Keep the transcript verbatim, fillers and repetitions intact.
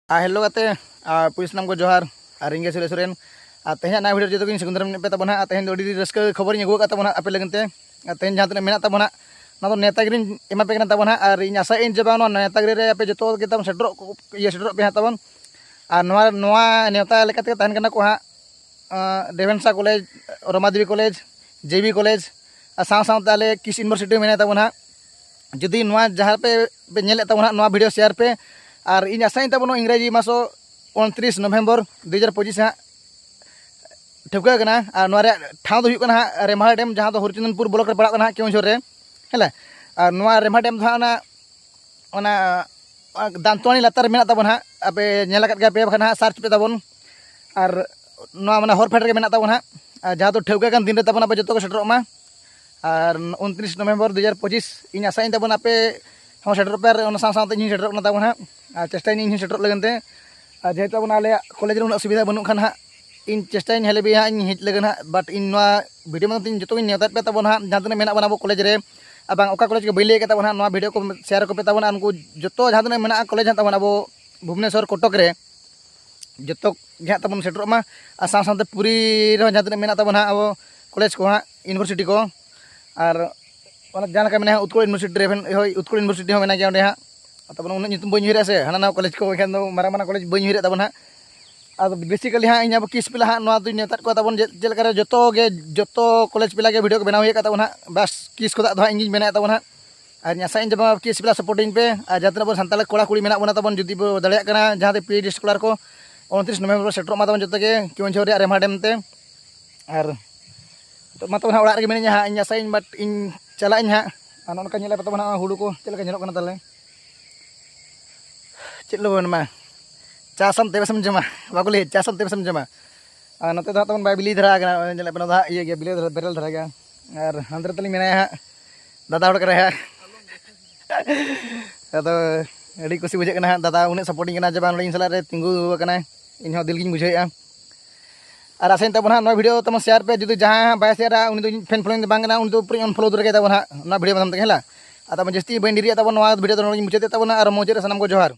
ᱟᱨ hello ᱜᱟᱛᱮ, ᱟᱨ ᱯᱩᱭ ᱥᱟᱱᱟᱢ ᱠᱚ ᱡᱚᱦᱟᱨ᱾ ᱟᱨ ᱤᱧ ᱜᱮ ᱥᱩᱨᱮᱥ ᱥᱚᱨᱮᱱ᱾ ᱟᱨ ᱛᱮᱦᱮᱧᱟᱜ ᱱᱟᱭ ᱵᱷᱤᱰᱤᱭᱳ ᱨᱮ ᱡᱚᱛᱚ ᱜᱮᱧ ᱥᱟᱹᱜᱩᱱ ᱫᱟᱨᱟᱢ ᱯᱮ ᱛᱟᱵᱚᱱ ᱦᱟᱸᱜ᱾ ᱟᱨ ᱛᱮᱦᱮᱧ ᱫᱚ ᱟᱹᱰᱤ ᱨᱟᱹᱥᱠᱟᱹ ᱠᱷᱚᱵᱚᱨᱤᱧ ᱟᱹᱜᱩ ᱟᱠᱟᱫ ᱛᱟᱵᱚᱱ ᱦᱟᱸᱜ ᱟᱯᱮ ᱞᱟᱹᱜᱤᱫ ᱛᱮ᱾ ᱟᱨ ᱛᱮᱦᱮᱧ ᱡᱟᱦᱟᱸ ᱛᱤᱱᱟᱹᱜ ᱢᱮᱱᱟᱜ ᱛᱟᱵᱚᱱ ᱦᱟᱸᱜ, ᱚᱱᱟ ᱫᱚ ᱱᱮᱣᱛᱟ ᱜᱤᱨᱤᱧ ᱮᱢᱟ ᱯᱮ ᱠᱟᱱᱟ ᱛᱟᱵᱚᱱ ᱦᱟᱸᱜ᱾ ᱟᱨ ᱤᱧ ᱟᱥᱟᱭᱟᱹᱧ ᱡᱮ ᱵᱟᱝ ᱱᱚᱣᱟ ᱱᱮᱣᱛᱟ ᱜᱤᱨᱤ ᱨᱮ ᱟᱯᱮ ᱡᱚᱛᱚ ᱜᱮ ᱛᱟᱵᱚᱱ ᱥᱮᱴᱮᱨᱚᱜ, ᱤᱭᱟᱹ, ᱥᱮᱴᱮᱨᱚᱜ ᱯᱮ ᱦᱟᱸᱜ ᱛᱟᱵᱚᱱ᱾ ᱟᱨ ᱱᱚᱣᱟ, ᱱᱚᱣᱟ ᱱᱮᱣᱛᱟ ᱞᱮᱠᱟ ᱛᱮᱜᱮ ᱛᱟᱦᱮᱱ ᱠᱟᱱᱟ ᱠᱚ ᱦᱟᱸᱜ, ᱟᱸ, ᱨᱮᱵᱷᱮᱱᱥᱟ ᱠᱚᱞᱮᱡᱽ, ᱨᱚᱢᱟ ᱫᱮᱵᱤ ᱠᱚᱞᱮᱡᱽ, ᱡᱮ ᱵᱤ ᱠᱚᱞᱮᱡᱽ, ᱟᱨ ᱥᱟᱶ ᱥᱟᱶᱛᱮ ᱟᱞᱮ ᱠᱤᱥ ᱤᱭᱩᱱᱤᱵᱷᱟᱨᱥᱤᱴᱤ ᱦᱚᱸ ᱢᱮᱱᱟᱭ ᱛᱟᱵᱚᱱ ᱦᱟᱸᱜ᱾ ᱡᱩᱫᱤ ᱱᱚᱣᱟ ᱡᱟᱦᱟᱸ ᱯᱮ, ᱯᱮ ᱧᱮᱞᱮᱫ ᱛᱟᱵᱚᱱ ᱦᱟᱸᱜ, ᱱᱚᱣᱟ ᱵᱷᱤᱰᱤᱭᱳ ᱥᱮᱭᱟᱨ ᱯᱮ᱾ ᱟᱨ ᱤᱧ ᱟᱥᱟᱭᱟᱹᱧ ᱛᱟᱵᱚᱱ ᱤᱝᱨᱮᱡᱤ ᱢᱟᱥ ᱦᱚᱸ ᱩᱱᱛᱨᱤᱥ ᱱᱚᱵᱷᱮᱢᱵᱚᱨ ᱫᱩ ᱦᱟᱡᱟᱨ ᱯᱚᱸᱪᱤᱥ ᱦᱟᱸᱜ ᱴᱷᱟᱹᱣᱠᱟᱹ ᱠᱟᱱᱟ᱾ ᱟᱨ ᱱᱚᱣᱟ ᱨᱮᱭᱟᱜ ᱴᱷᱟᱶ ᱫᱚ ᱦᱩᱭᱩᱜ ᱠᱟᱱᱟ ᱦᱟᱸᱜ ᱨᱮᱢᱦᱟ ᱰᱮᱢ, ᱡᱟᱦᱟᱸ ᱫᱚ ᱦᱚᱨᱤᱪᱚᱸᱫᱚᱱᱯᱩᱨ ᱵᱞᱚᱠ ᱨᱮ ᱯᱟᱲᱟᱜ ᱠᱟᱱᱟ ᱦᱟᱸᱜ, ᱠᱮᱣᱚᱱᱡᱷᱚᱨ ᱨᱮ, ᱦᱮᱸ ᱞᱮ᱾ ᱟᱨ ᱱᱚᱣᱟ ᱨᱮᱢᱦᱟ ᱰᱮᱢ ᱫᱚ ᱦᱟᱸᱜ ᱚᱱᱟ, ᱚᱱᱟ ᱫᱟᱱᱛᱚᱣᱟᱱᱤ ᱞᱟᱛᱟᱨ ᱨᱮ ᱢᱮᱱᱟᱜ ᱛᱟᱵᱚᱱ ᱦᱟᱸᱜ᱾ ᱟᱯᱮ ᱧᱮᱞ ᱟᱠᱟᱫ ᱜᱮᱭᱟ ᱯᱮ, ᱵᱟᱠᱷᱟᱱ ᱦᱟᱸᱜ ᱥᱟᱨᱪ ᱯᱮ ᱛᱟᱵᱚᱱ᱾ ᱟᱨ ᱱᱚᱣᱟ ᱢᱟᱱᱮ ᱦᱚᱨ ᱯᱷᱮᱰ ᱨᱮᱜᱮ ᱢᱮᱱᱟᱜ ᱛᱟᱵᱚᱱ ᱦᱟᱸᱜ᱾ ᱟᱨ ᱡᱟᱦᱟᱸ ᱫᱚ ᱴᱷᱟᱹᱣᱠᱟᱹ ᱠᱟᱱ ᱫᱤᱱ ᱨᱮ ᱛᱟᱵᱚᱱ ᱟᱯᱮ ᱡᱚᱛᱚ ᱠᱚ ᱥᱮᱴᱮᱨᱚᱜ ᱢᱟ᱾ ᱟᱨ ᱩᱱᱛᱨᱤᱥ ᱱᱚᱵᱷᱮᱢᱵᱚᱨ ᱫᱩ ᱦᱟᱡᱟᱨ ᱯᱚᱸᱪᱤᱥ, ᱤᱧ ᱟᱥᱟᱭᱟᱹᱧ ᱛᱟᱵᱚᱱ ᱟᱯᱮ ᱦᱚᱸ ᱥᱮᱴᱮᱨᱚᱜ ᱯᱮ, ᱟᱨ ᱚᱱᱟ ᱥᱟᱶ ᱥᱟᱶᱛᱮ ᱤᱧ ᱦᱚᱸᱧ ᱥᱮᱴᱮᱨᱚᱜ ᱠᱟᱱᱟ ᱛᱟᱵᱚᱱ ᱦᱟᱸᱜ᱾ ᱟᱨ ᱪᱮᱥᱴᱟᱭᱟᱹᱧ ᱤᱧ ᱦᱚᱸ ᱥᱮᱴᱮᱨᱚᱜ ᱞᱟᱹᱜᱤᱫ ᱛᱮ᱾ ᱟᱨ ᱡᱮᱦᱮᱛᱩ ᱟᱵᱚ ᱟᱞᱮᱭᱟᱜ ᱠᱚᱞᱮᱡᱽ ᱨᱮ ᱩᱱᱟᱹᱜ ᱥᱩᱵᱤᱫᱷᱟ ᱵᱟᱹᱱᱩᱜ ᱠᱷᱟᱱ ᱦᱟᱸᱜ, ᱤᱧ ᱪᱮᱥᱴᱟᱭᱟᱹᱧ ᱦᱮᱞᱮ ᱵᱤᱭᱟ ᱦᱟᱸᱜ ᱤᱧ ᱦᱮᱡ ᱞᱟᱹᱜᱤᱫ ᱦᱟᱸᱜ᱾ ᱵᱟᱴ ᱤᱧ ᱱᱚᱣᱟ ᱵᱷᱤᱰᱤᱭᱳ ᱢᱟᱫᱽᱫᱷᱚᱢ ᱛᱮ ᱤᱧ ᱡᱚᱛᱚ ᱜᱤᱧ ᱱᱮᱣᱛᱟᱭᱮᱫ ᱯᱮ ᱛᱟᱵᱚᱱ ᱦᱟᱸᱜ, ᱡᱟᱦᱟᱸ ᱛᱤᱱᱟᱹᱜ ᱢᱮᱱᱟᱜ ᱵᱚᱱᱟ ᱟᱵᱚ ᱠᱚᱞᱮᱡᱽ ᱨᱮ᱾ ᱟᱨ ᱵᱟᱝ ᱚᱠᱟ ᱠᱚᱞᱮᱡᱽ ᱠᱚ ᱵᱟᱹᱧ ᱞᱟᱹᱭ ᱟᱠᱟᱫ ᱛᱟᱵᱚᱱ ᱦᱟᱸᱜ, ᱱᱚᱣᱟ ᱵᱷᱤᱰᱤᱭᱳ ᱠᱚ ᱥᱮᱭᱟᱨ ᱟᱠᱚ ᱯᱮ ᱛᱟᱵᱚᱱ᱾ ᱟᱨ ᱩᱱᱠᱩ ᱡᱚᱛᱚ ᱡᱟᱦᱟᱸ ᱛᱤᱱᱟᱹᱜ ᱢᱮᱱᱟᱜᱼᱟ ᱠᱚᱞᱮᱡᱽ ᱦᱟᱸᱜ ᱛᱟᱵᱚᱱ ᱟᱵᱚ ᱵᱷᱩᱵᱽᱱᱮᱥᱚᱨ, ᱠᱚᱴᱚᱠ ᱨᱮ, ᱡᱚᱛᱚ ᱜᱮ ᱦᱟᱸᱜ ᱛᱟᱵᱚᱱ ᱥᱮᱴᱮᱨᱚᱜ ᱢᱟ᱾ ᱟᱨ ᱥᱟᱶ ᱥᱟᱶᱛᱮ ᱯᱩᱨᱤ ᱨᱮᱦᱚᱸ ᱡᱟᱦᱟᱸ ᱛᱤᱱᱟᱹᱜ ᱢᱮᱱᱟᱜ ᱛᱟᱵᱚᱱ ᱦᱟᱸᱜ ᱟᱵᱚ ᱠᱚᱞᱮᱡᱽ ᱠᱚ ᱦᱟᱸᱜ, ᱤᱭᱩᱱᱤᱵᱷᱟᱨᱥᱤᱴᱤ ᱠᱚ, ᱟᱨ ᱚᱱᱟ ᱡᱟᱦᱟᱸ ᱞᱮᱠᱟ ᱢᱮᱱᱟᱜᱼᱟ ᱩᱛᱠᱚᱞ ᱤᱭᱩᱱᱤᱵᱷᱟᱨᱥᱤᱴᱤ ᱨᱮ, ᱦᱳᱭ, ᱩᱛᱠᱚᱞ ᱤᱭᱩᱱᱤᱵᱷᱟᱨᱥᱤᱴᱤ ᱦᱚᱸ ᱢᱮᱱᱟᱜ ᱜᱮᱭᱟ ᱚᱸᱰᱮ ᱦᱟᱸᱜ᱾ ᱟᱨ ᱛᱟᱵᱚᱱ ᱩᱱᱟᱹᱜ ᱧᱩᱛᱩᱢ ᱵᱟᱹᱧ ᱩᱭᱦᱟᱹᱨᱮᱜᱼᱟ ᱥᱮ, ᱦᱟᱱᱟ ᱱᱟᱣᱟ ᱠᱚᱞᱮᱡᱽ ᱠᱚ ᱮᱱᱠᱷᱟᱱ ᱫᱚ ᱢᱟᱨᱟᱝ ᱢᱟᱨᱟᱝ ᱠᱚᱞᱮᱡᱽ ᱵᱟᱹᱧ ᱩᱭᱦᱟᱹᱨᱮᱫ ᱛᱟᱵᱚᱱ ᱦᱟᱸᱜ᱾ ᱟᱫᱚ ᱵᱮᱥᱤᱠᱟᱞᱤ ᱦᱟᱸᱜ ᱤᱧ ᱟᱵᱚ ᱠᱤᱥ ᱯᱮᱞᱟ ᱦᱟᱸᱜ ᱱᱚᱣᱟ ᱫᱚᱧ ᱱᱮᱣᱛᱟᱫ ᱠᱚᱣᱟ ᱛᱟᱵᱚᱱ, ᱡᱮ ᱪᱮᱫ ᱞᱮᱠᱟ ᱨᱮ ᱡᱚᱛᱚ ᱜᱮ, ᱡᱚᱛᱚ ᱠᱚᱞᱮᱡᱽ ᱯᱮᱞᱟ ᱜᱮ ᱵᱷᱤᱰᱤᱭᱳ ᱠᱚ ᱵᱮᱱᱟᱣ ᱦᱩᱭ ᱟᱠᱟᱫ ᱛᱟᱵᱚᱱ ᱦᱟᱸᱜ᱾ ᱵᱟᱥ ᱠᱤᱥ ᱠᱚᱫᱚ ᱟᱫᱚ ᱦᱟᱸᱜ ᱤᱧ ᱜᱤᱧ ᱢᱮᱱᱮᱫ ᱛᱟᱵᱚᱱ ᱦᱟᱸᱜ᱾ ᱟᱨ ᱤᱧ ᱟᱥᱟᱭᱟᱹᱧ ᱡᱮ ᱵᱟᱝ ᱠᱤᱥ ᱯᱮᱞᱟ ᱥᱟᱯᱳᱨᱴᱤᱧ ᱯᱮ᱾ ᱟᱨ ᱡᱟᱦᱟᱸ ᱛᱤᱱᱟᱹᱜ ᱟᱵᱚ ᱥᱟᱱᱛᱟᱲ ᱠᱚᱲᱟ ᱠᱩᱲᱤ ᱢᱮᱱᱟᱜ ᱵᱚᱱᱟ ᱛᱟᱵᱚᱱ, ᱡᱩᱫᱤ ᱵᱚ ᱫᱟᱲᱮᱭᱟᱜ ᱠᱟᱱᱟ, ᱡᱟᱦᱟᱸ ᱛᱮ ᱯᱤ ᱮᱭᱤᱪ ᱰᱤ ᱥᱠᱚᱞᱟᱨ ᱠᱚ ᱩᱱᱛᱨᱤᱥ ᱱᱚᱵᱷᱮᱢᱵᱚᱨ ᱥᱮᱴᱮᱨᱚᱜ ᱢᱟ ᱛᱟᱵᱚᱱ ᱡᱚᱛᱚ ᱜᱮ ᱠᱮᱣᱚᱱᱡᱷᱚᱨ ᱨᱮᱭᱟᱜ ᱨᱮᱢᱦᱟ ᱰᱮᱢ ᱛᱮ᱾ ᱟᱨ ᱱᱤᱛᱚᱜ ᱢᱟ ᱛᱟᱵᱚᱱ ᱦᱟᱸᱜ ᱚᱲᱟᱜ ᱨᱮᱜᱮ ᱢᱤᱱᱟᱹᱧᱟ ᱦᱟᱸᱜ, ᱤᱧ ᱟᱥᱟᱭᱟᱹᱧ, ᱵᱟᱴ ᱤᱧ ᱪᱟᱞᱟᱜ ᱟᱹᱧ ᱦᱟᱸᱜ᱾ ᱟᱨ ᱱᱚᱜᱼᱚ ᱱᱚᱝᱠᱟ ᱧᱮᱞᱮᱫ ᱯᱮ ᱛᱟᱵᱚᱱ ᱦᱟᱸᱜ ᱦᱩᱲᱩ ᱠᱚ ᱪᱮᱫ ᱞᱮᱠᱟ ᱧᱮᱞᱚᱜ ᱠᱟᱱᱟ ᱛᱟᱞᱮ᱾ ᱪᱮᱫ ᱞᱮ ᱢᱮᱱᱟ, ᱪᱟᱥᱟᱢ ᱛᱚᱵᱮ ᱥᱮᱢ ᱡᱚᱢᱟ, ᱵᱟᱠᱚ ᱞᱟᱹᱭᱟ ᱪᱟᱥᱟᱢ ᱛᱚᱵᱮ ᱥᱮᱢ ᱡᱚᱢᱟ᱾ ᱟᱨ ᱱᱚᱛᱮ ᱫᱚ ᱦᱟᱸᱜ ᱛᱟᱵᱚᱱ ᱵᱟᱭ ᱵᱤᱞᱤ ᱫᱷᱟᱨᱟ ᱟᱠᱟᱱᱟ, ᱚᱱᱮ ᱧᱮᱞᱮᱫ ᱯᱮ ᱱᱚᱣᱟ ᱫᱚ ᱦᱟᱸᱜ ᱤᱭᱟᱹ ᱜᱮᱭᱟ, ᱵᱤᱞᱤ ᱫᱷᱟᱨᱟ, ᱵᱮᱨᱮᱞ ᱫᱷᱟᱨᱟ ᱜᱮᱭᱟ᱾ ᱟᱨ ᱦᱟᱱᱛᱮ ᱨᱮ ᱛᱟᱹᱞᱤᱧ ᱢᱮᱱᱟᱭᱟ ᱦᱟᱸᱜ, ᱫᱟᱫᱟ ᱦᱚᱲ ᱠᱟᱱᱟᱭ ᱦᱟᱸᱜ᱾ ᱟᱫᱚ ᱟᱹᱰᱤ ᱠᱩᱥᱤ ᱵᱩᱡᱷᱟᱹᱜ ᱠᱟᱱᱟ ᱦᱟᱸᱜ, ᱫᱟᱫᱟ ᱩᱱᱟᱹᱜ ᱥᱟᱯᱳᱨᱴᱤᱧ ᱠᱟᱱᱟ ᱡᱮ ᱵᱟᱝ ᱱᱚᱰᱮ ᱤᱧ ᱥᱟᱞᱟᱜ ᱨᱮ ᱛᱤᱸᱜᱩ ᱟᱠᱟᱱᱟᱭ, ᱤᱧ ᱦᱚᱸ ᱫᱤᱞ ᱜᱤᱧ ᱵᱩᱡᱷᱟᱹᱣᱮᱫᱼᱟ᱾ ᱟᱨ ᱟᱥᱟᱧ ᱛᱟᱵᱚᱱ ᱦᱟᱸᱜ ᱱᱚᱣᱟ ᱵᱷᱤᱰᱤᱭᱳ ᱛᱟᱵᱚᱱ ᱥᱮᱭᱟᱨ ᱯᱮ, ᱡᱩᱫᱤ ᱡᱟᱦᱟᱸᱭ ᱦᱟᱸᱜ ᱵᱟᱭ ᱥᱮᱭᱟᱨᱟ ᱩᱱᱤ ᱫᱚ ᱤᱧ ᱯᱷᱮᱱ ᱯᱷᱚᱞᱳᱭᱤᱝ ᱫᱚ ᱵᱟᱝ ᱠᱟᱱᱟ, ᱩᱱᱤ ᱫᱚ ᱯᱩᱨᱟᱹᱧ ᱟᱱᱯᱷᱚᱞᱳ ᱩᱛᱟᱹᱨ ᱠᱟᱭ ᱛᱟᱵᱚᱱ ᱦᱟᱸᱜ ᱱᱚᱣᱟ ᱵᱷᱤᱰᱤᱭᱳ ᱢᱟᱫᱽᱫᱷᱚᱢ ᱛᱮᱜᱮ, ᱦᱮᱸ ᱞᱟ᱾ ᱟᱫᱚ ᱡᱟᱹᱥᱛᱤ ᱵᱟᱹᱧ ᱰᱮᱨᱤᱭᱟ ᱛᱟᱵᱚᱱ, ᱱᱚᱣᱟ ᱵᱷᱤᱰᱤᱭᱳ ᱫᱚ ᱱᱚᱰᱮ ᱜᱤᱧ ᱢᱩᱪᱟᱹᱫᱮᱫ ᱛᱟᱵᱚᱱᱟ᱾ ᱟᱨ ᱢᱩᱪᱟᱹᱫ ᱨᱮ ᱥᱟᱱᱟᱢ ᱠᱚ ᱡᱚᱦᱟᱨ᱾